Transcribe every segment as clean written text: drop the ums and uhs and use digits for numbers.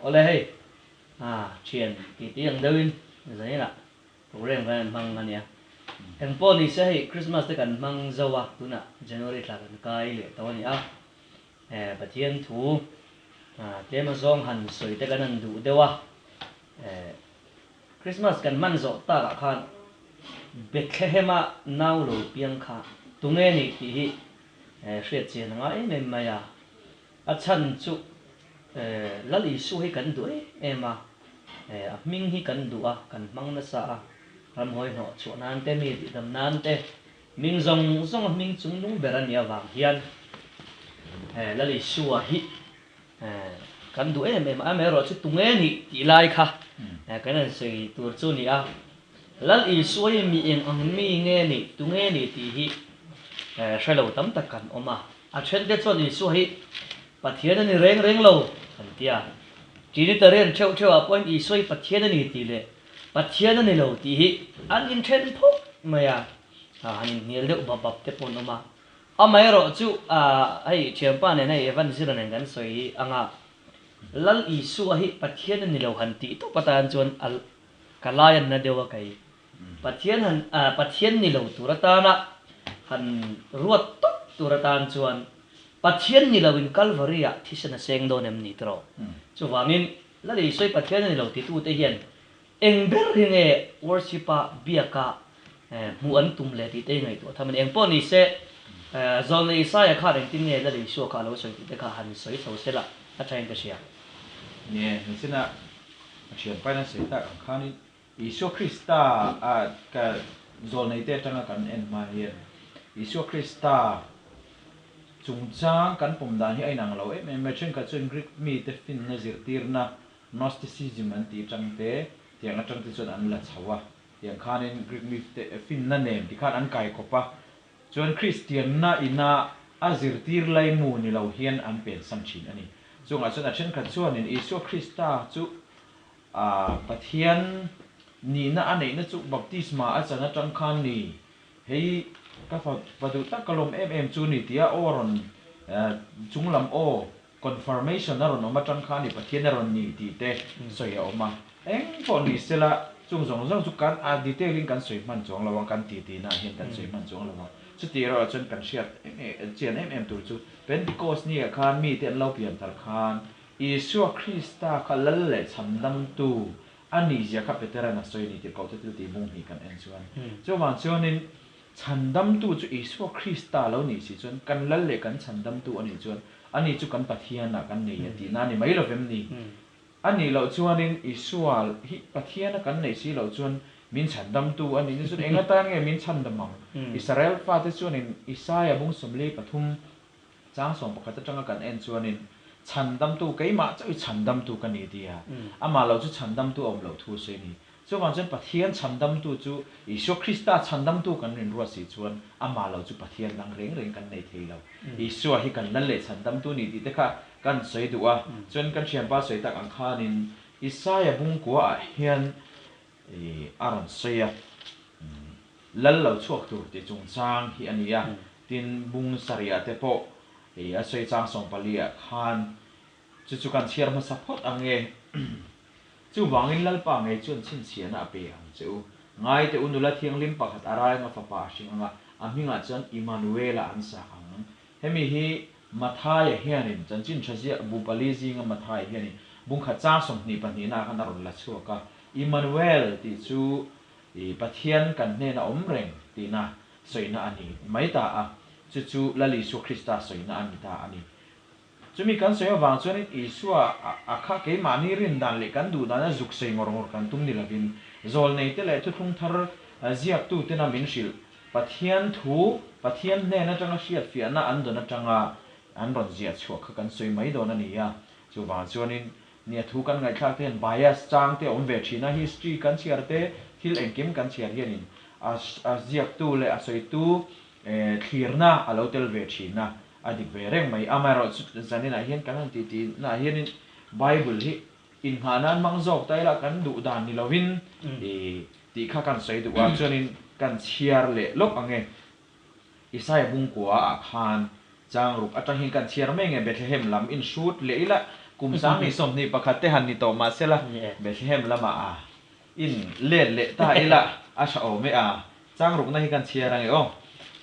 Awle hei thian titi ang deuhin zaninah program kan han hmang a nia. Engpawh ni se hei Christmas te kan hmang zo a, tunah January thla kan kai leh tawh a ni a. Pathian thu tlem azawng han sawi te kan han duh deuh a. Christmas kan hman zawh takah khan Bethlehem-a nau lo piang kha tunge nih tih hi hriat chian a ngai em em mai a. A chhan chu Lal Isua hi kan duh em em a, a hming hi kan duh a, kan hmang nasa a, ramhawi hnawh chhuah nan te, mi tihdam nan te, hming zawng zawng a hming chungnung ber a nih avang hian Lal Isua hi Kan duh em em a, amaherawh chu tunge nih tih lai kha kan han sawi tur chu a ni a. Lal Isua hi mi eng ang mi nge nih, tunge nih tih hi hre lo tam tak kan awm a. A thente chuan Isua hi Pathian a ni reng reng lo an ti a. Trinitarian theuh theuhah pawhin Isua hi Pathian a ni tih leh Pathian a ni lo tih hi an inthen phawk mai a, han inhnial deuh bap bap te pawh an awm a. Amaherawh chu hei thianpa nen hei Evan Zira nen kan sawi anga Lal Isua hi Pathian a ni lo han tih tawp atan chuan a ka lai an na deuh a kei Pathian han Pathian ni lo tur atana han ruat tawp tur atan chuan Pathian ni lo in Kalvari ah thisen a seng dawn em ni tiraw? Chuvangin Lal Isua hi Pathian a ni lo titute hian Eng ber hi nge worship-a biaka hmuh an tum leh tih te hi ngaihtuah tham a ni. Eng pawh ni se, Zawlnei Isaia khan engtin nge Lal Isua kha a lo sawi tih te kha han sawi chho se la, a thain ka hria. Nge, nichina a thianpain a sawi tak ang khanin Isua Krista a ka zawlneite atanga kan en hma hian Isua Krista chungchang kan pawm dan hi a inang lo em em a, thenkhat chuan Greek mite finna zirtirna Gnosticism an tih atang te, tiang atang te chuan an la chho a, tiang khanin Greek myth te finna nen tikhan an kai khawp a, chuan Kristianna ina a zirtir laimu ni lo hian an pensan thin a ni. Chungah chuan a thenkhat chuanin Isua Krista chu Pathian nihna a neihna chu baptisma a chan atang khan ni, hei ka fa duh tak ka lawm em em chu ni tia aw rawn chunglam aw Confirmation a rawn awm atang khan i Pathian a rawn ni tih te sawi a awm a. Eng pawh ni sela, chung zawng zawng chu kan a detail in kan sawi hman chuang lo ang, kan ti ti na hian kan sawi hman chuang lo ang. Chuti erawh chuan kan hriat em chian em em tur chu Pentecost ni ah khan mite an lo pian thar khan Isua Krista kha lal leh chhandamtu a nih zia kha Petera'n a sawi a ni tih Kohte thil tih bung hnih kan en chuan. Chuvang chuanin Chhandamtu chu Isua Krista lo nih si chuan kan lal leh kan chhandamtu a nih chuan ani chu kan Pathianah kan nei a tihna a ni mai lovem ni? A nih loh chuanin Isua hi Pathiana kan neih si loh chuan min chhandamtu a nih na chuan eng atan nge min chhandam ang? Israel fate chuanin Isaia bung 43 chang 11 atanga kan en chuanin chhandamtu keimah chauh hi chhandamtu ka ni tia amah lo chu chhandamtu a awm loh thu a sawi a ni. Chuvang chuan Pathian chhandamtu chu Isua Krista chhandamtu kan rinruat si chuan amah lo chu Pathian dang reng reng kan nei thei lo. Isua hi kan lal leh chhandamtu ni tih te kha kan sawi duh a. Chuan kan thianpa sawi tak ang khanin Isaia bungkua ah hian a rawn sawi a, lal lo chhuak tur tih chungchang hi a ni a. Tin, bung sarih ah te pawh a sawi chang 14 ah khan chu chu kan chhiar hmasa phawt ang nge. Chuvangin Lalpa ngei chuan chhinchhiahna a pe ang che u. Ngai teh u, nula thianghlim pakhat a rai anga fapa a hring anga, a hmingah chuan Immanuela an sak ang. Hemi hi Mathaia hianin, chanchin tha ziah bu pali zinga Mathaia hianin bungkhat chang 22 naah khan a rawn la chhuak a. Immanuel tih chu Pathian kan hnena awm reng tihna sawina a ni mai ta a, chu chu Lal Isua Krista sawina a ni ta a ni. Chumi kan sawi avang chuanin Isua a kha keimahni rin dan leh kan duh dana zuk sawi ngawr ngawr kan tum ni lovin, zawlneite leh thuthlung thar ziaktutena min hrilh Pathian thu, Pathian hnen atanga hriatfiahna an dawn atanga an rawn ziah chhuah kha kan sawi mai dawn a ni a. Chuvang chuanin nia thu kan ngaihthlak te hian bias chang te a awm ve thin a, history kan chhiar te, thil engkim kan chhiar hianin a ziaktu leh a sawitu thlirna a lo tel ve thin a. A dik ve reng mai. Amaherawhchu zaninah hian kan han titi naah hianin Bible hi inngah nan hmang zawk ta ila kan duh dan ni lovin tih kha kan sawi duh a, chuanin kan chhiar leh lawk ang e. Isaia bungkua ah khan chang ruk atang hian kan chhiar mai nge Bethlehem lam in hrut leh ila Kum 2021 te han ni tawh mah sela, Bethlehem lamah a in let leh ta ila a tha awm e a. Changrukna hi kan chhiar ange aw.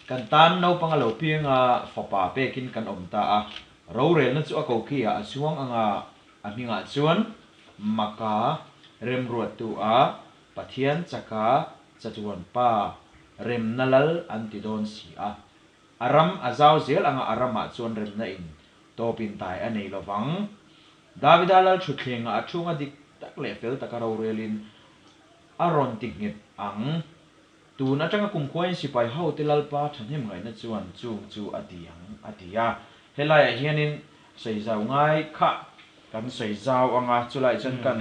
Kan tan naupang a lo piang a, fapa pekin kan awm ta a. Rorelna chu a koki ah a chuang ang a, a hmingah chuan Maka remruattu a Pathian chaka chatuan pa remna lal an ti dawn si a. A ram a zau zel anga a ramah chuan remna in tawp in tai a nei lovang. Davida lal thutthlengah a chhunga dik tak leh fel taka rorelin a rawn ti nghet ang. Tun atanga kumkhuain sipai hote Lalpa thahnem ngaihna chuan chung chu a ti ang, a ti a. Helaiah hianin sawi zau ngai kha kan sawi zau anga, chulaiah chuan kan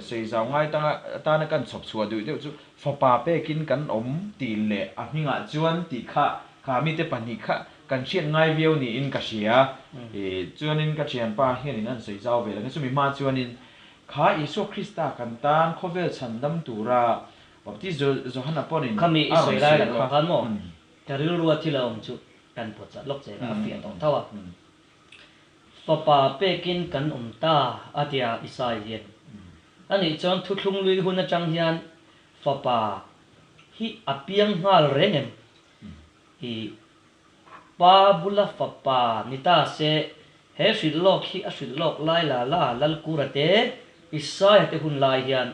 sawi zau ngai tanga atana kan chhawp chhuah duh deuh chu fapa pekin kan awm tih leh a hmingah chuan tih kha kha mite pahnih kha kan hriat ngai viau niin ka hria. Chuanin ka thianpa hianin an sawi zau ve lo. Chumi hma chuanin kha Isua Krista kan tan khawvel chhandam tura Baptist Johana pawhin Khami i a rawn sawi lai sawi la kha. khan maw? Ka rilrua thil a awm chu kan pawt chat lawk che a fiah tawh tho a. Fapa pekin kan awm ta a tia Isai hian. Anih chuan thuthlung lui hun atang hian fapa hi a piang nghal reng em? I pa bula fapa ni ta se he hrilh lawk hi a hrilh lawk lai la la Lalkura te Isaia te hun lai hian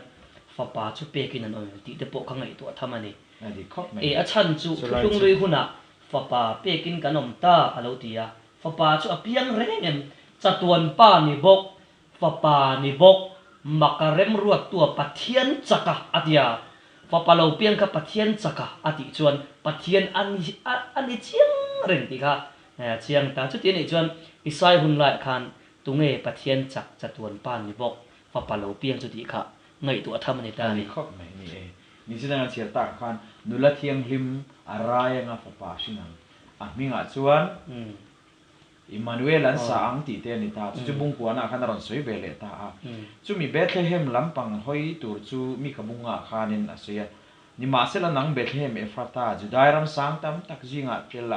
fapa chu pekin an awm em tih te pawh ka ngaihtuah tham a ni. A dik khawp mai. E a chhan chu Chulai thuthlung chu. lui hunah fapa pekin kan awm ta a lo ti a. Fapa chu a piang reng em? Chatuan pa ni bawk, fapa ni bawk, maka remruattua Pathian chaka a ti a. Fapa lo piang kha Pathian chaka a tih chuan Pathian a ni a ni chiang reng tih kha a chiang ta. Chuti anih chuan Isai hun laiah khan tunge Pathian chak chatuan pa ni bawk, fapa lo piang chu tih kha ngaihtuah tham a ni ta a A ni. ni khawp mai ni e. Ni chin anga chhiar tak khan nula thianghlim a rai anga fapa hring ang. A hmingah chuan Immanuel an sa ang tih te a ni ta. Chu chu Bungkuanah khan a rawn sawi ve leh ta a. Chumi Bethlehem lampang hawi tur chu Mika bungah khanin a sawi a. Nimahsela nang Bethlehem Ephrata, Judai ram sang tam tak zingah tel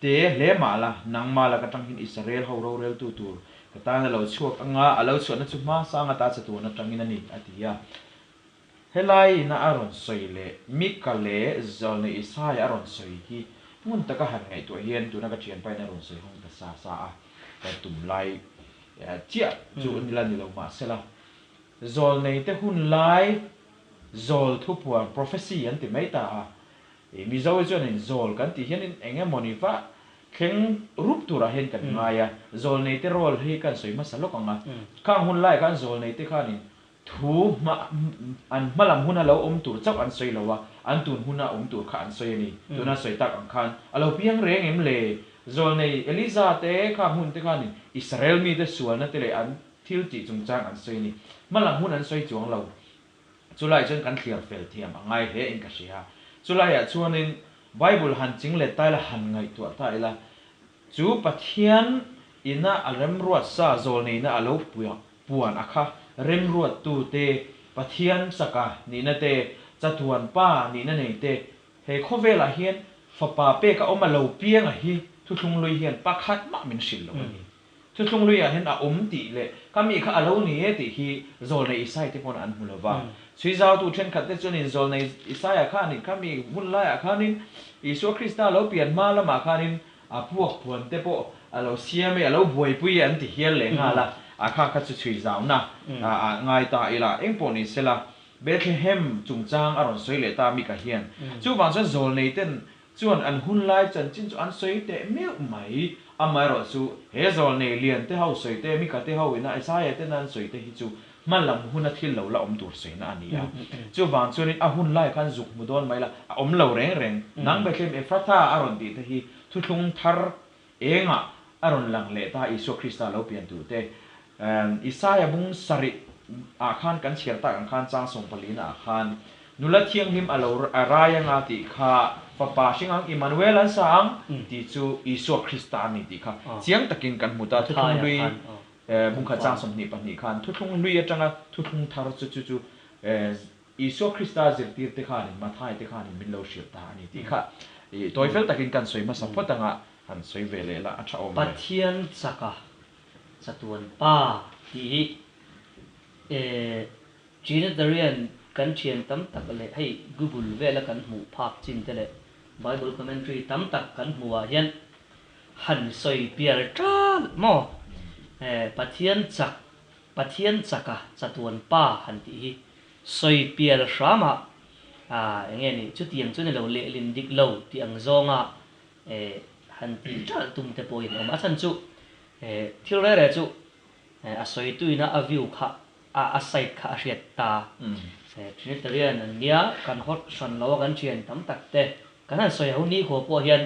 te hle mah la, nangmah lak atang hian Israel ho roreltu tur ka tan a lo chhuak anga, a lo chhuahna chu hma sang ata chatuan atangin a ni, a ti a. Helai ina a rawn sawi leh Mika leh Zawlnei Isaia a rawn sawi hi hmun taka han ngaihtuah hian tuna ka thianpain a rawn sawi hawng ta sa sa a, ka tum lai chiah chu ni la ni lo mahsela Zawlnei te hun lai Zawl thupuan, prophecy, an ti mai ta a, I Mizo hi chuanin zawl kan tih hianin eng emawni va thleng rup turah hian kan ngai a, zawlnei te role hi kan sawi hmasa lawk ang a. Khang hun laiah khan zawlnei te khanin thu hma an hma lam huna lo awm tur chauh an sawi lo a, an tun huna awm tur kha an sawi a ni. Tuna sawi tak ang khan a lo piang reng em le? Zawlnei Eliza te khang hun te khanin Israel mite sualna te leh an thil tih chungchang an sawi a ni. Hma lam hun an sawi chuang lo. Chulaiah chuan kan thliar fel thiam a ngai hle in ka hria. Chulaiah chuanin Bible han ching let ta ila, han ngaihtuah ta ila, chu Pathian ina a remruat sa zawlneihna a lo puan a kha remruattu te, Pathian chaka nihna te, chatuan pa nihna nei te, he khawvelah hian fapa pek a awm a lo piang a hi thuthlung lui hian pakhat mah min hrilh lo a ni. Thuthlung luiah hian a awm tih leh ka mi kha a lo ni e tih hi Zawlnei Isai te pawn an hmu lo va. Chhuizautu thenkhat te chuanin Zawlnei Isaia khanin kha mi hun laiah khanin Isua Krista lo pian hma lamah khanin a puak puan te pawh a lo siam e, a lo buaipui e an ti hial leh nghal a, a kha kha chu chhuizauna ah ngai ta ila engpawh ni sela Bethlehem chungchang a rawn sawi leh ta Mika hian. Chuvang chuan Zawlnei ten Chuan an hun lai chanchin chu an sawi teh meuh mai. Amaherawh chu he zawlnei lian te ho sawi te, Mika te ho ina Isaiah tena an sawi te hi chu hma lam huna thil lo la awm tur sawina a ni a. Chuvang chuanin a hun lai khan zuk hmu dawn mai la, a awm lo reng reng. Nang Bethlehem Ephratha a rawn tih te hi thuthlung thar engah a rawn lang leh ta Isua Krista lo pian tur te. Isaiah bung sarih ah khan kan chhiar tak ang khan chang sawmpalina ah khan nula thianghlim a lo a rai anga tih kha fapa hring ang Immanuel an sa ang tih chu Isua Krista a ni tih kha chiang takin kan hmu ta. Thuthlung hlui bungkhat chang 22 khan thuthlung hlui atanga thuthlung thar chu chu chu Isua Krista zirtir te khanin Mathai te khanin min lo hrilh ta a ni tih kha tawi fel takin kan sawi hmasa phawt anga han sawi ve leh la a tha awm ve. Pathian chaka. Chatuan Pa tih hi eh Trinitarian kan thian tam tak leh hei Google vela kan hmuh phak chin te leh Bible commentary tam tak kan hmuh ah hian han sawi pial tal maw? Eh Pathian chak Pathian chaka Chatuan Pa han tih hi sawi pial hram ah ah enge ni chutiang chu ni lo lehlin dik lo tih ang zawnga eh han tih tal tum te pawhin a awm a. A chhan chu eh thil reh reh chu eh a sawi tuina a view kha a a side kha a hriat ta. Eh Trinitarian an nia kan hawt hran lo a kan thian tam tak te kan han sawi ho ni haw pawh hian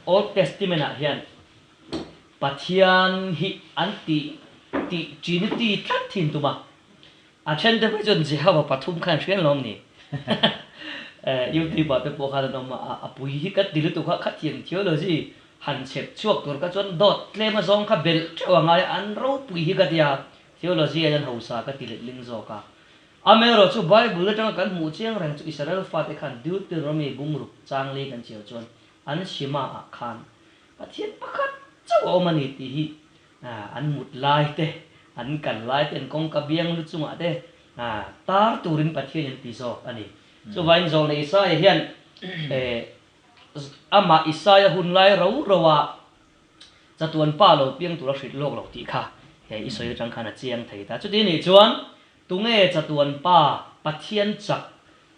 Old Testament ah hian Pathian hi an tih tih Trinity tlat thin tum a. A then te phei chuan Jehovah pathum khan hrian lawm ni. Youtube ah te pawh khan an awm a, a pui hi ka ti lutuk a, khatiang theology han chhep chhuak tur kha chuan dawt tlem azawng kha belh teuh a ngai a, an ropui hi ka ti a, theology ah hian hausa ka ti letling zawk a. Amaherawh chu Bible atanga kan hmuh chiang reng chu Israel fate khan Deuteronomy bungruk chang li kan chhiar chuan an Shema ah khan Pathian pakhat chauh a awm a ni tih hi An mut lai te, an kal lai te, an kawngka biang lu chungah te tar turin Pathian in ti zawk a ni. Chuvangin Zawlnei Isaia hian amah Isaia hun lai ro ro ah chatuan pa lo piang tura hrilh lawk lo tih kha i sawi atang khan a chiang thei ta. Chuti nih chuan tunge chatuan pa Pathian chak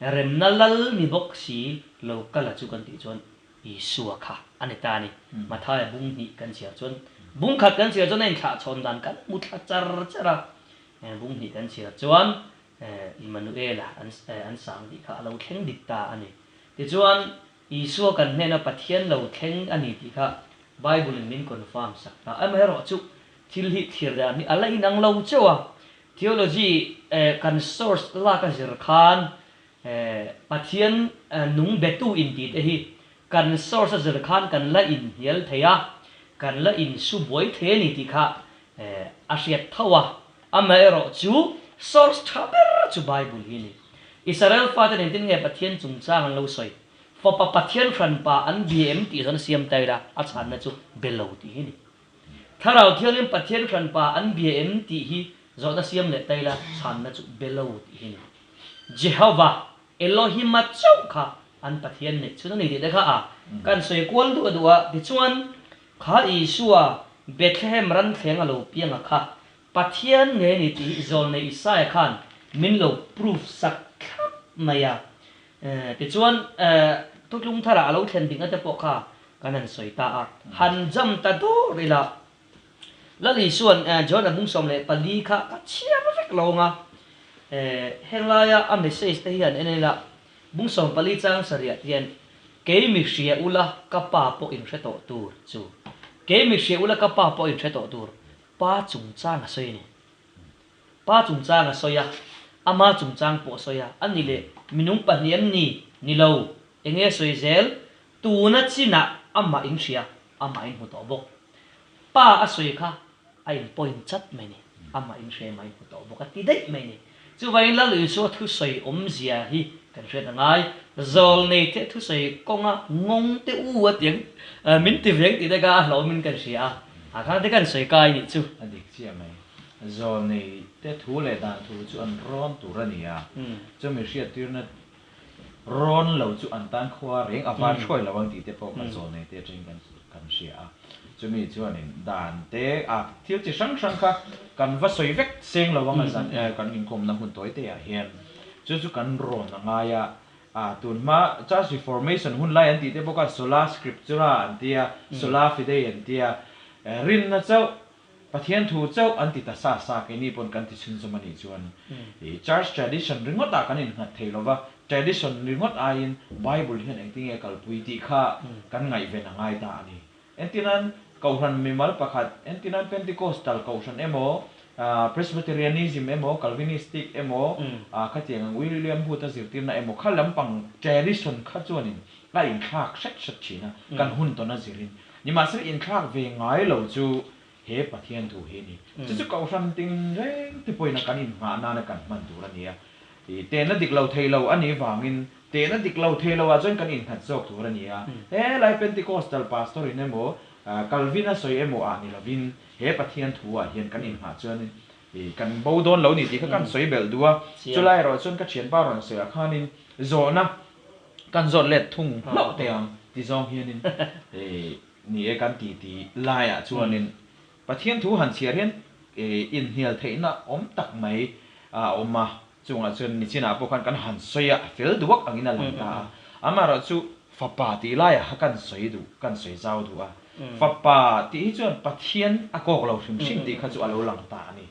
remna lal ni bawk si lo kal a chu kan tih chuan Isua kha a ni ta a ni. Mathaia bung hnih kan chhiar chuan bung khat kan chhiar chuan a inthlahchhawn dan kan hmu thla char char a, bung hnih kan chhiar chuan Immanuela an sang tih kha a lo thleng dik ta a ni. Tichuan, Isua kan hnena Pathian lo thleng a ni tih kha Bible-in min confirm sak ta. Amaherawhchu, thil hi thlir dan hi a la inang lo chauh a, theology kan source lak a zir khan Pathian nung betu intih te hi kan source a zir khan kan la inhnial thei a, kan la insu buai thei a ni tih kha a hriat tho a. Amaherawh chu source tha ber chu Bible hi a ni. Israel fate nen tin nge Pathian chungchang an lo sawi? Fapa Pathian hranpa an bia em tih zawn a siam ta ila a chhanna chu be lo tih hi a ni. Thlarau Thianghlim Pathian hranpa an bia em tih hi zawhna siam leh ta ila chhanna chu be lo tih hi a ni. Jehovah, Elohim-a chauh kha an Pathian neih chhun a ni tih te kha a kan sawi kual duah duah a. Tichuan, kha Isua Bethlehem ran thleng a lo piang a kha Pathian nge ni tih hi Zawlnei Isaia khan min lo proof sak thlap mai a. Tichuan, Thutlung tharah a lo thlen dikna te pawh kha kan han sawi ta a. Han jam ta dawr ila. Lal Isua'n John-a bung 14 kha ka chhiar vek lo ang a, heng laia a message te hian en ila, bung 14 chang sarih te hian, Kei mi hria ula ka pa pawh in hre tawh tur chu, kei mi hria ula ka pa pawh in hre tawh tur, pa chungchang a sawi a ni. Pa chungchang a sawi a, ama chungchang pawh a sawi a, a ni leh minung pahnih em ni? Ni lo, enge sawi zel? Tuna chinah amah in hria, amah in hmu tawh bawk. Pa a sawi kha a in point chat mai ni, amah in hria amah in hmu tawh bawk a ti daih mai ni. Chuvangin Lal Isua thusawi awmzia hi kan hriat a ngai, Zawlnei te thusawi kawnga ngawng te u a ti ang, min ti veng tih te kha a hlauhawmin kan hria a, a khang te kan sawi kai nih chu. A dik chiah mai. Zawlnei te thu leh dan thu chu an rawn tur a ni a, chumi hriattirna Rawn lo chu an tan khua reng a van hruai lo ang tih te pawh kan zawn nei te atangin kan kan hria a. Chumi chuanin dan te a thil chi hrang hrang kha kan va sawi vek seng lo ang a zan kan inkawmna hun tawi te ah hian chu chu kan rawn a ngai a. A tun hma Church Reformation hun lai an tih te bawk a Sola Scriptura an tia, Sola Fidei an tia, rinna chauh Pathian thu chauh an ti ta sa sa, keini pawn kan ti chhunzawm a nih chuan i church tradition ringawt ah kan innghat thei lova, tradition ringawt aiin Bible hian engtinge kalpui tih kha kan ngaihven a ngai ta a ni. Entinan Kohhran mimal pakhat, entinan Pentecostal Kohhran emaw, Presbyterianism emaw, Calvinistic emaw, khatiang ang William Booth-a zirtirna emaw kha lampang tradition kha chuanin a inthlak hret hret thin a, kan hun tawn a zirin. Nimahsela inthlak ve ngai lo chu he Pathian thu hi a ni. Chu chu Kohhran ting reng te pawhin a kan innghah nana kan hman tur a ni a. I tehna dik lo thei lo a nih vangin tehna dik lo thei lo ah chuan kan innghat zawk tur a ni a. He lai Pentecostal pastor in emaw Calvin-a sawi emaw ah ni lovin he Pathian thu ah hian kan inngah chuanin kan bo dawn lo ni tih kha kan sawi belh duh a. Chulai erawh chuan ka thianpa rawn sawi ah khanin zawhna kan zawt let thung hlauh teh ang ti zawng hianin ni e kan ti ti laiah chuanin Pathian thu han chhiar hian inhnial theihna awm tak mai a awm a, chungah chuan nichinah pawh khan kan han sawi a, a fel duak angin a lang ta a. Amaherawhchu fapa tih laiah kha kan sawi duh, kan sawi zau duh a. Fapa tih hi chuan Pathian a kawk lo hrim hrim tih kha chu a lo lang ta a ni.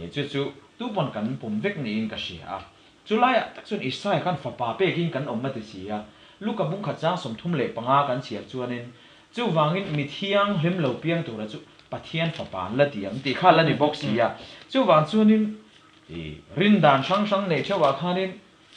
Chu chu tupawn kan pawm vek niin ka hria a. Chulaiah tak chuan Isaiah khan fapa pekin kan awm a ti si a. Luka bungkhat chang 35 kan chhiar chuanin Chuvangin mi thianghlim lo piang tura chu Pathian fapa an la ti ang tih kha la ni bawk si a. Chuvang chuanin i rindan hrang hrang nei theuhah khanin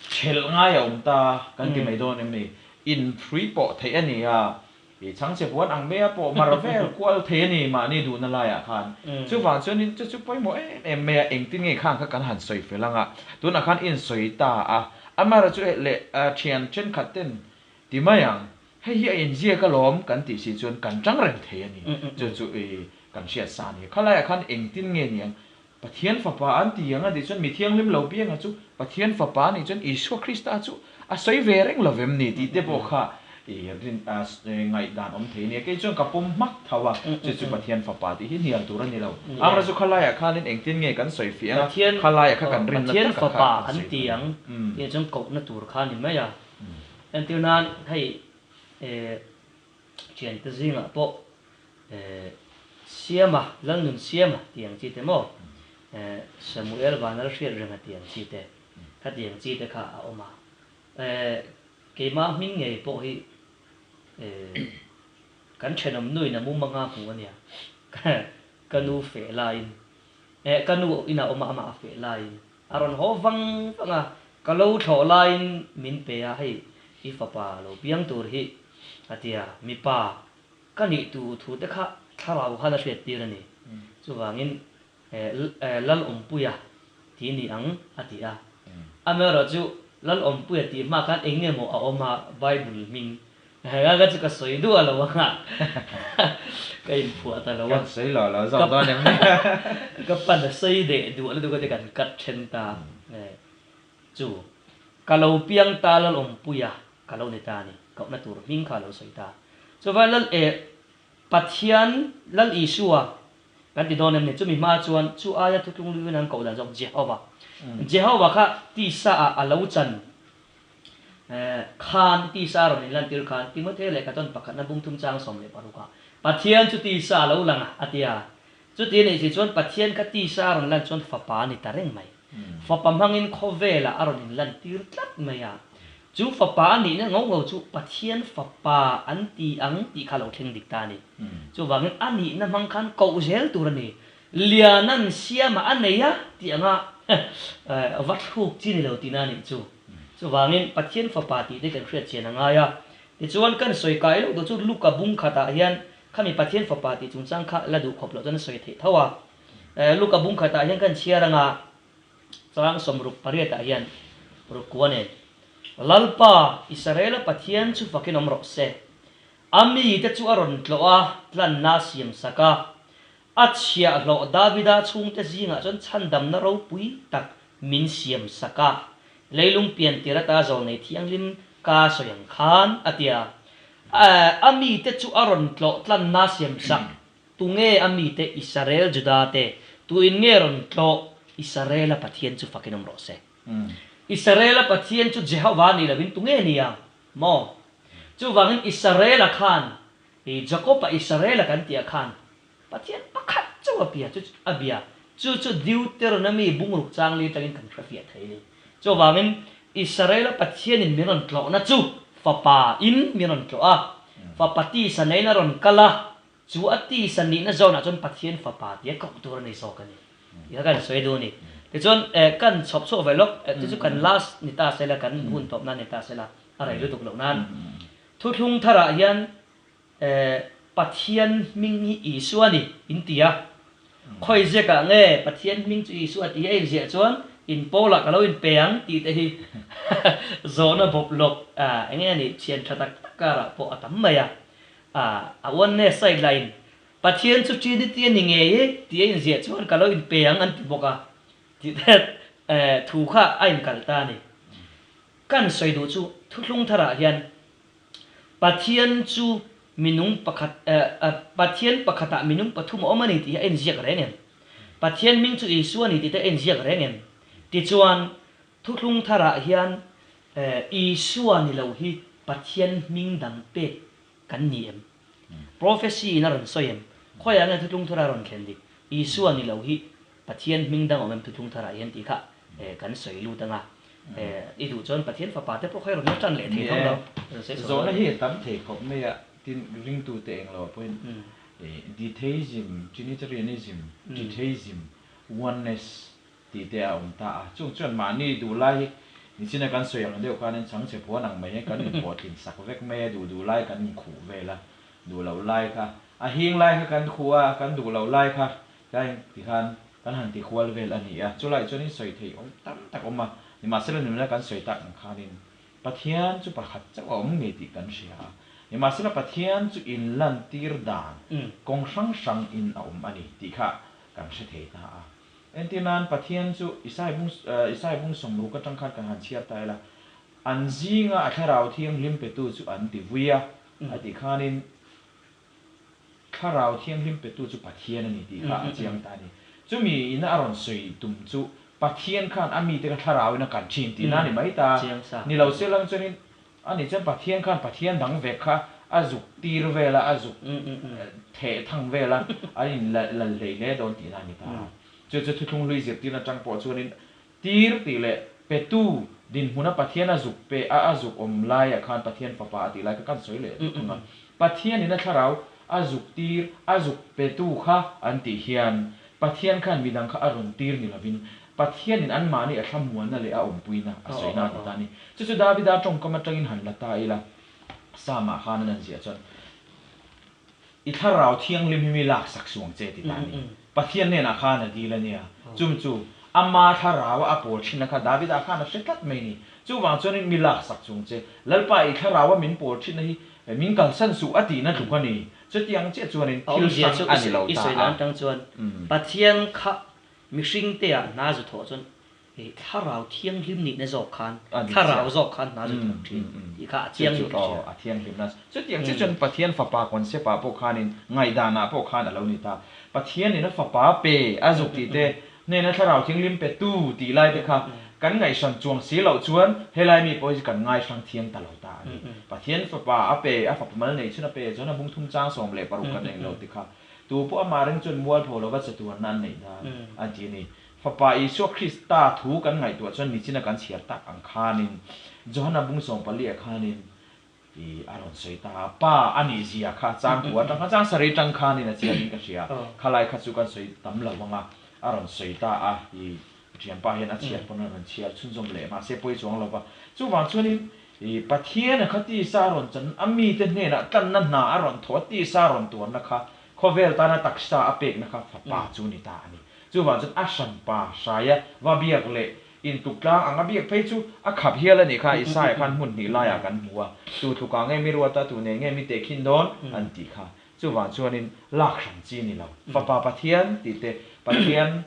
ṭhelh ngai a awm ta kan ti mai dawn em ni? Inhrui pawh theih a ni a, i chhangchhe puan ang maia pawh mar vel kual thei a ni mahni duhna laiah khan. Chuvang chuanin chu chu pawimawh em em mai a, engtin nge khang kha kan han sawi fel ang a, tunah khan insawi ta a, amaherawhchu leh ṭhian ṭhenkhat ten ti mai ang. Hei hi a inziak alawm kan tih si chuan kan tang reng thei a ni. Chu chu i kan hriat sa a ni. Khalaiah khan engtin nge ni ang? Pathian Fapa an ti ang a tih chuan mi thianghlim lo pianga chu Pathian Fapa a nih chuan Isua Krista chu a sawi ve reng lo vem ni tih te pawh kha i rin ngaihdan awm thei a nia. Kei chuan ka pawm hmak tho a, chu chu Pathian Fapa tih hi hnial tur a ni lo. Amra chu khalaiah khanin engtin nge kan sawi fiah ang a, khalaiah kha kan rinna taka kha kan sawi tur a ni. Pathian Fapa an ti ang tih chuan kohna tur kha a ni mai a. Entir nan hei thiante zingah pawh Siama, Lalnun Siama tih ang chi te maw, Samuel Vanal hriat renga tih ang chi te, khatiang chi te kha a awm a. Keimah hming ngei pawh hi kan thenawm nuin a mumanga hmu a nia, ka nu feh laiin, ka nu inah awm a amah a feh laiin A rawn haw vang vang a, ka lo thlawh laiin min pe a, hei i fapa lo piang tur hi a ti a, mipa ka nih tu thu te kha thlarau khan a hriat tir a ni, chuvangin Lalawmpuia ti ni ang a ti a, amaherawhchu Lalawmpuia tih hma khan eng nge maw a awm a Bible hming Heng ka chu ka sawi duh a lo ang a, ka inphuah ta lo a. Kan sawi lo lo zawk dawn em ni? Ka pan a sawi deh duh a lutuk a te kan cut then ta. Chu, ka lo piang ta Lalawmpuia ka lo ni ta a ni, kohna tur hming kha a lo sawi ta. Chuvan Lal eh Pathian Lal Isua kan ti dawn em ni? Chumi hma chuan chu aia thutlung luiin an koh dan zawk Jehova. Jehova kha tisa ah a lo chan. Khan tisa rawn inlantir khan Timothea lehkha chuan pakhatna bung thum chang 16 ah Pathian chu tisa a lo lang a, a ti a. Chuti a nih si chuan Pathian kha tisa a rawn lan chuan fapa a ni ta reng mai. Fapa hmangin khawvelah a rawn inlantir tlat mai a. Chu fapa a nihna ngo ngo chu Pathian fapa an ti ang tih kha a lo thleng dik ta a ni. Chuvangin a nihna hmang khan koh zel tur a ni. Lianan siama a nei a tih anga va thluk chi ni lo tihna a nih chu. Chuvangin Pathian Fapa tih te kan hriat chian a ngai a. Tichuan kan sawi kai loh duh chu Luka bung khatah hian khami Pathian Fapa tih chungchang kha la duh khawp loh chuan a sawi theih tho a. Luka bung khatah hian kan chhiar anga chang 68 ah hian rukua nen Lalpa Israela Pathian chu fakin awm rawh se. A mite chu a rawn tlawh a, tlanna a siam sak a. A chhiahhlawh Davida chhungte zingah chuan chhandamna ropui tak min siam sak a, leilung pian tir ata zawlnei thianghlim ka sawi ang khan, a ti a. A mite chu a rawn tlawh tlanna siam sak. Tunge a mite Israel Juda te? Tuin nge rawn tlawh? Israela Pathian chu fakin awm rawh se. Israela Pathian chu Jehovah ni lovin tunge nia maw? Chuvangin Israela khan I Jakob-a Israel-a kan tih ah khan Pathian pakhat chauh a pia chu a bia. Chu chu Deuteronomy bungruk chang li atangin kan hre fiah thei a ni. Chuvangin Israel-a Pathianin min rawn tlawhna chu Fapa in min rawn tlawh a, Fapa tisa neiin a rawn kal a, chu a tisa nihna zawnah chuan Pathian Fapa tia koh tur a ni zawk a ni. Tih kha kan sawi duh a ni. Tichuan kan chhawp chhuak ve lawk, chu chu kan last ni ta sela, kan hun tawp nan ni ta sela, a rei lutuk loh nan. Thuthlung tharah hian Pathian hming hi Isua a ni in ti a. Khawi ziakah nge Pathian hming chu Isua tih hi a inziah chuan in pawlah ka lo inpe ang tih te hi zawhna bawp lawk eng nge a nih thian tha tak tak karah pawh a tam mai a. A oneness side lahin. Pathian chu Trinity a ni ngei e tih a inziah chuan ka lo inpe ang an ti bawk a tih te thu kha a inkalh ta a ni. Kan sawi duh chu thuthlung tharah hian Pathian chu minung pakhat Pathian pakhatah minung pathum a awm a ni tih hi a inziak reng em? Pathian hming chu Isua a ni tih te a inziak reng em? Tichuan thuthlung tharah hian Isua ni lo hi Pathian hming dang pek kan ni em? Prophecy in a rawn sawi em? Khawiah nge thuthlung thara rawn thlen dik? Isua ni lo hi Pathian hming dang awm em thuthlung tharah hian tih kha kan sawi lut anga i duh chuan Pathian fapa te pawh kha i rawn la tan leh thei tho lo. Rawn sawi chho Zawhna hi a tam thei khawp mai a, tin ringtute eng lo ah pawhin Detheism, Trinitarianism, Tritheism, Oneness tih te a awm ta a, chung chuan mahni duh lai hi nichina kan sawi ang deuh khanin chhangchhe phuan ang mai hian kan inpawh tlin sak vek mai a, duh duh lai kan inkhuh vel a, duh loh lai kha a hing lai kha kan khuh a, kan duh loh lai kha tlai ti khan kan han ti hual vel a ni a, chulaiah chuanin sawi theih awm tam tak awm a, nimahsela nunna kan sawi tak ang khanin Pathian chu pakhat chauh a awm ngei tih kan hria a, nimahsela Pathian chu inlantir dan kawng hrang hrang in a awm a ni tih kha kan hre thei ta a. Entir nan Pathian chu Isai bung Isai bung sawmruk atang khan kan han chhiar ta ila, an zinga a thlarau thianghlim petu chu an ti vui a, a tih khanin thlarau thianghlim petu chu Pathian a ni tih kha a chiang ta a ni. Chumi ina a rawn sawi tum chu Pathian khan a mite kha thlarau in a kan thin tihna a ni mai ta. Ni lo se lang chuanin A nih chuan Pathian khan Pathian dang vek kha a zuk tir vel a, a zuk theh thang vel a, an in lal hlei hle dawn tihna a ni ta. Chu chu thuthlung hlui zirtirna atang pawh chuanin tir tih leh petu dinhmuna Pathian a zuk pe a, a zuk awm laiah khan Pathian fapa a tih lai kha kan sawi leh duh thung a. Pathianin a thlarau a zuk tir, a zuk petu kha an tih hian Pathian khan midang kha a rawn tir ni lovin Pathianin anmahni a thlamuanna leh a awmpuina a sawina a ni ta a ni. Chu chu Davida tawngkam atangin han la ta ila, Psalm-ah khan an an ziah chuan, I thlarau thianghlim hi mi laksak suang che ti ta a ni. Pathian hnenah khan a dil a nia. Chum chu ama thlaraua a pawl thinna kha Davida khan a hre tlat mai a ni. Chuvang chuanin mi laksak chung che, Lalpa i thlaraua min pawl thinna hi min kalsan suh a tihna tluk a ni. Chutiang chiah chuanin A thil awmzia hrang chu a ni lo i ta sawi a. dan atang chuan Pathian kha Mihring te ah hna zu thawh chuan hei thlarau thianghlim nihna zawk khan, thlarau zawk khan hna zu thawk thin tih kha a chiang in ka hria. A thianghlimna chutiang chiah chuan Pathian fapa concept ah pawh khanin ngaihdan ah pawh khan a lo ni ta. Pathian in a fapa pe a zuk tih te, hnena thlarau thianghlim pe tu tih lai te kha kan ngaihhran chuang si loh chuan helai mi pawh hi kan ngaihrang thiam ta lo ta a ni. Pathian fapa a pe, a fapa mal nei chhun a pe chuan a bung thum chang 16 kan eng lo ti kha. Tu pawh amah reng chuan mualpho lova chatuanna an neih nan a ti a ni. Fapa Isua Krista thu kan ngaihtuah chuan nichina kan chhiar tak ang khanin Johana bung 14 ah khanin i a rawn sawi ta a, Pa a nih zia kha chang kua atang kha chang sarih atang khanin a chiangin ka hria, khalai kha chu kan sawi tam lo ang a, a rawn sawi ta a, i thianpa hian a chhiar pawn a rawn chhiar chhunzawm leh mahse pawi chuang lo va. Chuvang chuanin I Pathian a kha tisa a rawn chan, a mite hnenah tlanna hna a rawn thawh a, tisa a rawn tuarna kha khawvel tana taksa a pekna kha fapa chu ni ta a ni. Chuvang chuan a hranpa hraia va biak leh intuktlang anga biak phei chu a khap hial a nih kha Isaiah khan hmun hnih laiah kan hmu a, tu tlukah nge mi ruata tu nen nge mi tehkhin dawn an tih kha. Chuvang chuanin lak hran chi ni lo. Fapa Pathian tih te, Pathian,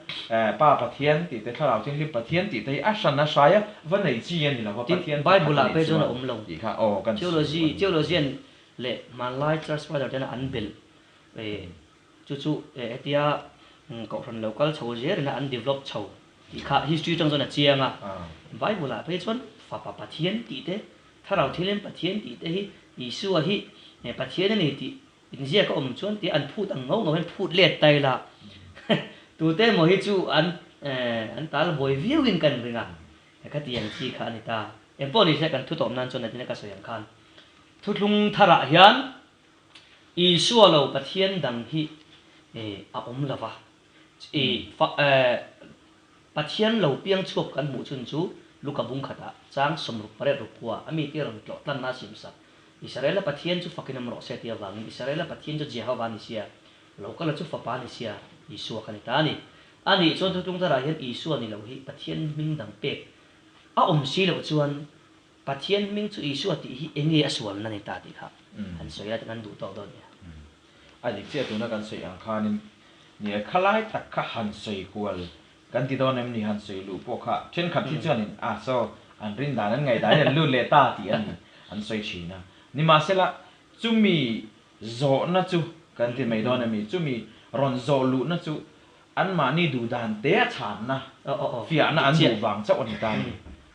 Pa Pathian tih te, Thlarau Thianghlim Pathian tih te hi a hran a hrai a, va neih chi a ni lo va, Tin, Pathian pakhat Bible a ah nih phei chuan a chuan awm lo. tih kha aw kan sawi duh a Theology, ni. theologian leh hmanlai church father tena an belh chu chu hetia kohhran lo kal chho zel ina an develop chho tih kha history atang chuan a chiang a. Bible ah phei chuan Fapa Pathian tih te, Thlarau Thianghlim Pathian tih te hi Isua hi Pathian a ni tih inziak a awm chuan tih an phut ang ngau ngau hian phut let ta ila tute emaw hi chu an an tal buai viau in kan ring a, khati ang chi kha a ni ta. Engpawh ni se kan thu tawp nan chuan natina ka sawi ang khan thuthlung tharah hian Isua lo Pathian dang hi a awm lo va, Pathian lo piang chhuak kan hmuh chhun chu Luka bung khatah chang 68 rukua a mite rawn tlawh tlanna a siamsak. Israela Pathian chu fakin awm rawh se tih avangin Israela Pathian chu Jehova a ni sia, Lokala chu Fapa a ni sia, Isua kha ni ta a ni. A nih chuan thuthlung tharah hian Isua ni lo hi Pathian hming dang pek a awm si loh chuan Pathian hming chu Isua tih hi enge a sualna ni ta tih kha han sawi a, kan duh tawk dawn nia. A dik chiah tuna kan sawi ang khanin nia khalai tak kha han sawi kual kan ti dawn em ni han sawi luh pawh kha thenkhat hi chuanin a saw an rin dan an ngaihdan an lut leh ta tih a ni an sawi thin a. Nimahsela chumi zawhna chu kan ti mai dawn em ni chumi rawn zawh luhna chu anmahni duh dan te a chhanna fiahna an duh vang chauh a ni ta a ni.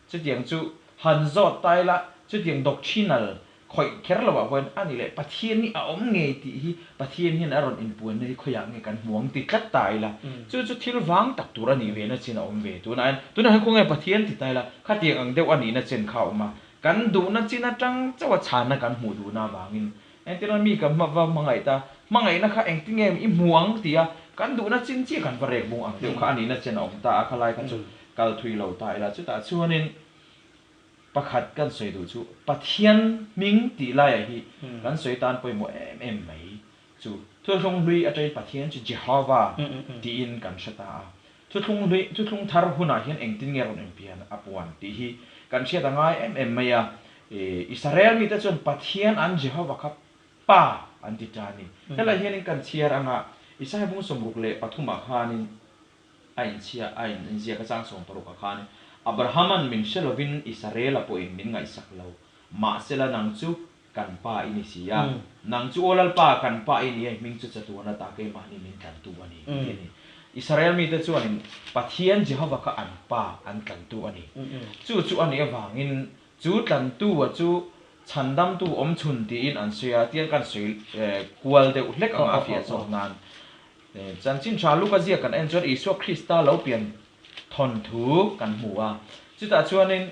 Chutiang chu han zawt ta ila chutiang doctrinal Khawih kher lo ah pawhin a ni leh Pathian hi a awm ngei tih hi Pathian hian a rawn inpuanna hi khawiah nge kan hmu ang ti tlat ta ila chu chu thil vang tak tur a nih ve na chin a awm ve tunah hian tunah hian khawnge Pathian ti ta ila khatiang ang deuh a nihna chen kha a awm a kan duhna chin atang chauh a chhanna kan hmuh duhna avangin engtin a mi ka va hmangaih ta hmangaihna kha engtin nge i hmu ang ti a kan duhna chin chiah kan va rek bung ang deuh kha a nihna chen a awm ta a khalai kha chu kal thui lo ta ila chutah chuanin Pakhat kan sawi duh chu Pathian hming tih laiah hi kan sawi tan pawimawh em em mai chu Thuthlung hlui atangin Pathian chu Jehovah tiin kan hre ta a. Thuthlung hlui Thuthlung thar hunah hian engtin nge rawn inpian a puan tih hi kan hriat a ngai em em mai a. Israel mite chuan Pathian an Jehovah kha Pa an ti ta a ni. Helai hianin kan chhiar anga Isaiah bung 63 ah khanin, A inchhia a in inziak a chang 60 ah khan, Abrahama'n min hre lovin Israela pawhin min ngaihsak lo, mahsela nang chu kan Pa i ni si a, nang chu aw Lalpa kan Pa i ni a, i hming chu chatuan ata keimahni min tlantu a ni, tih a ni. Israel mite chuanin Pathian Jehova kha an Pa an tlantu a ni. Chu chu a nih avangin chu tlantu a chu chhandamtu awmchhun tiin an sawi a, tiang kan sawi kual deuh hlek ang a fiah zawk nan. Chanchin tha Luka ziak kan en chuan Isua Krista lo pian thawn thu kan hmu a. Chutah chuanin,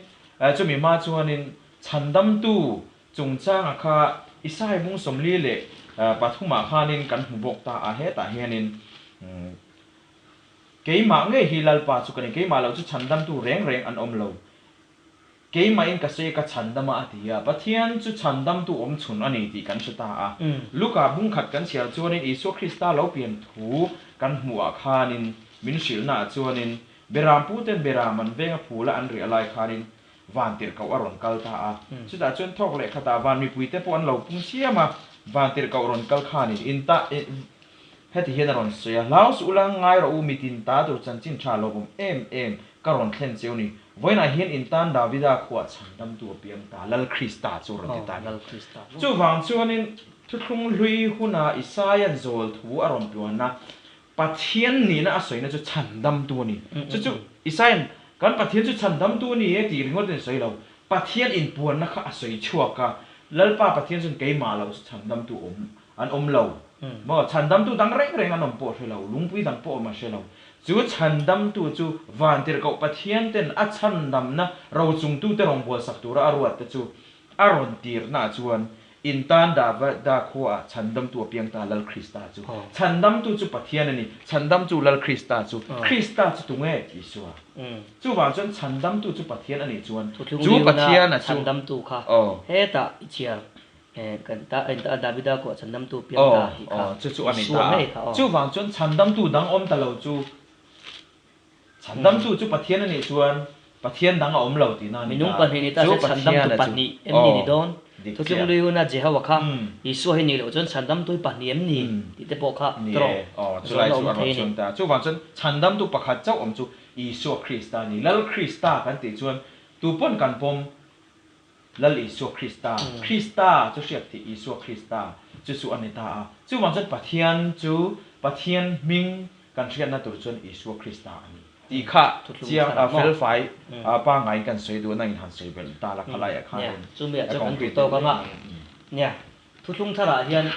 chumi hma chuanin chhandamtu chungchanga kha Isai bung 43 ah khanin kan hmu bawk ta a. Hetah hianin Keimah ngei hi Lalpa chu ka ni, keimah loh chu chhandamtu reng reng an awm lo. Keimahin ka sawi ka chhandam a a ti a, Pathian chu chhandamtu awm chhun a ni tih kan hre ta a. Luka bung khat kan chhiar chuanin Isua Krista lo pian thu kan hmuhah khanin min hrilhnaah chuanin Beram puten Beram an venga phula an riah lai khanin Vantirhkoh a rawn kal ta a. Chutah chuan thawk leh khatah van mipuite pawh an lo pung chiam a, Vantirhkoh rawn kal khanin in ta heti hian a rawn sawi a, Hlau suh ula, ngai rawh u, mitin ta tur chanchin tha lo awm em em ka rawn thlen cheu ni. Vawiinah hian in tan Davida khuah chhandamtu a piang ta, Lal Krista chu a rawn ti ta a ni. Chuvang chuanin Thuthlung Hlui huna Isaia'n zawl thu a rawn tluan a, Pathian nihna a sawina chu chhandamtu a ni. Chu chu Isaia'n kan Pathian chu chhandamtu a ni e tih ringawtin a sawi lo. Pathian inpuanna kha a sawi chhuak a, Lalpa Pathian chuan keimah lo chu chhandamtu awm an awm lo. Maw? Chhandamtu dang reng reng an awm pawh hre lo, lungpui dang pawh awm a hre lo. Chu chhandamtu chu Vantirhkoh Pathian ten a chhandamna rochungtute rawngbawlsak tura a ruat te chu a rawn tirnaah chuan in tan Davida khuaah chhandamtu a piang ta Lal Krista chu. Chhandamtu chu Pathian a ni, chhandamtu Lal Krista chu. Krista chu tunge? Isua. Chuvang chuan chhandamtu chu Pathian a nih chuan chu Pathian a chu. Chhandamtu kha hetah i chhiar Kan ta en ta a Davida kuah chhandamtu piang ta hi kha chu chu a ni ta a. Chuvang chuan chhandamtu dang awm ta lo chu chhandamtu chu Pathian a nih chuan Pathian dang a awm lo tihna a ni ta a. Minung pahnih ni ta se chhandamtu pahnih em ni ni dawn? Thuthlung lui huna Jehovah kha Isua hi nih loh chuan chhandamtu hi pahnih em ni tih te pawh kha tawrh zawhna awm thei a ni. Chuvang chuan chhandamtu pakhat chauh awm chu Isua Krista a ni. Lal Krista kan tih chuan tupawn kan pawm Lal Isua Krista, Krista chu hriat theih Isua Krista chu chu a ni ta a. Chuvang chuan Pathian chu Pathian hming kan hriatna tur chuan Isua Krista a ni tih kha chiang fel fai pangaiin kan sawi duh nangin han sawi belh ta la khalaiah khanin Chumi ah chuan kan duh tawk anga nia thuthlung tharah hian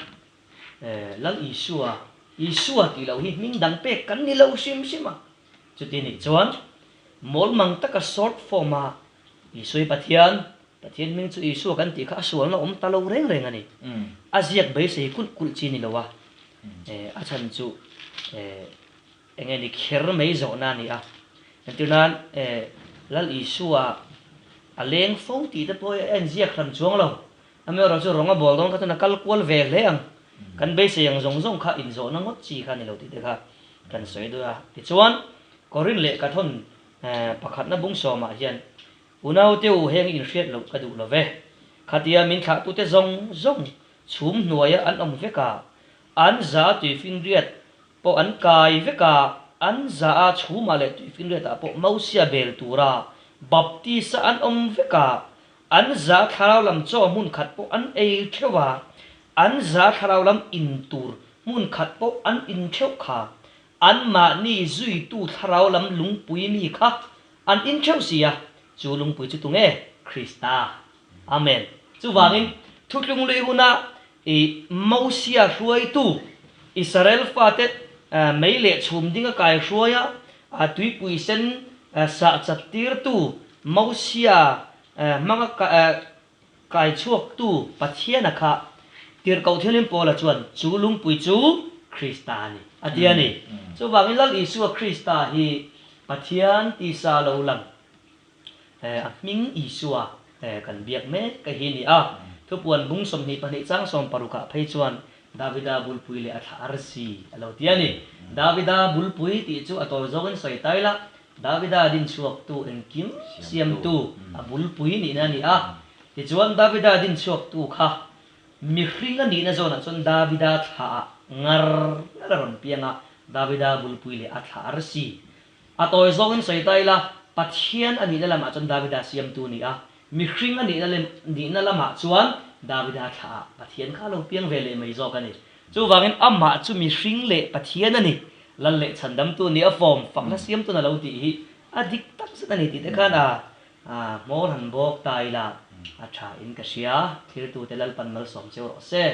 Lal Isua, Isua tih loh hi hming dang pek kan ni lo hrim hrim a. Chuti nih chuan mawlmang taka short form a Isui Pathian, Pathian hming chu Isua kan tih kha a sualna awm ta lo reng reng a ni. A ziak beisei kulh kulh chi ni lo a, a chhan chu eng nge ni kher mai zawhna a ni a. Entir nan Lal Isua a leng fo tih te pawh hi a inziak hran chuang lo. Amaherawhchu chu rawng a bawl dawn kha chuan a kal kual ve hle ang. Kan beisei ang zawng zawng kha inzawhna ngawt chi kha a ni lo tih te kha kan sawi duh a. Tichuan, Korin leh Kathawn Pakhatna bung sawmah hian, Unaute u heng inhriat loh ka duh lo ve. Khatia min thlahtute zawng zawng chhum hnuaia an awm vek a, An za tuifinriat pawh an kai vek a, an za a chhumah leh tuifinriatah pawh Mosia bel tura baptisa an awm vek a, an za thlarau lam chaw hmun khat pawh an ei theuh a, an za thlarau lam in tur hmun khat pawh an in theuh kha. Anmahni zuitu thlarau lam lungpui mi kha an in theuh si a, chu lungpui chu tunge? Krista. Amen. Chuvangin, Thutlung lui huna i Mosia hruaitu Israel fate mei leh chhum dinga kai hruaia tuipui sen sah chat tirtu Mosia hmanga kai chhuaktu Pathiana kha Tirhkoh Thianghlim Paula chuan chu lungpui chu Krista a ni a ti a ni. Chuvangin Lal Isua Krista hi Pathian tisa lo lang. A hming Isua kan biak mek ka hi ni a. Thupuan bung 22 chang 60 ah phei chuan Davida bulpui leh a thla arsi a lo ti a ni. Davida bulpui tih chu a tawi zawkin sawi tai la, Davida dinchhuaktu engkim siamtu a bulpui nihna a ni a. Tichuan Davida dinchhuaktu kha mihring a nihna zawnah chuan Davida thla ah ngar ngar a rawn piang a, Davida bulpui leh a thla arsi A tawi zawngin sawi ta ila, Pathian a nihna lamah chuan Davida siamtu a ni a, mihring a nihna lem nihna lamah chuan Davida thlaah Pathian kha a lo piang ve leh mai zawk a ni. Chuvangin amah chu mihring leh Pathian a ni, Lal leh Chhandamtu a ni a fawm fakna siamtu'n a lo tih hi a dik tak zet a ni tih te khan a hmawr han bawk ta ila a tha in ka hria. Thiltute Lalpan malsawm cheu rawh se.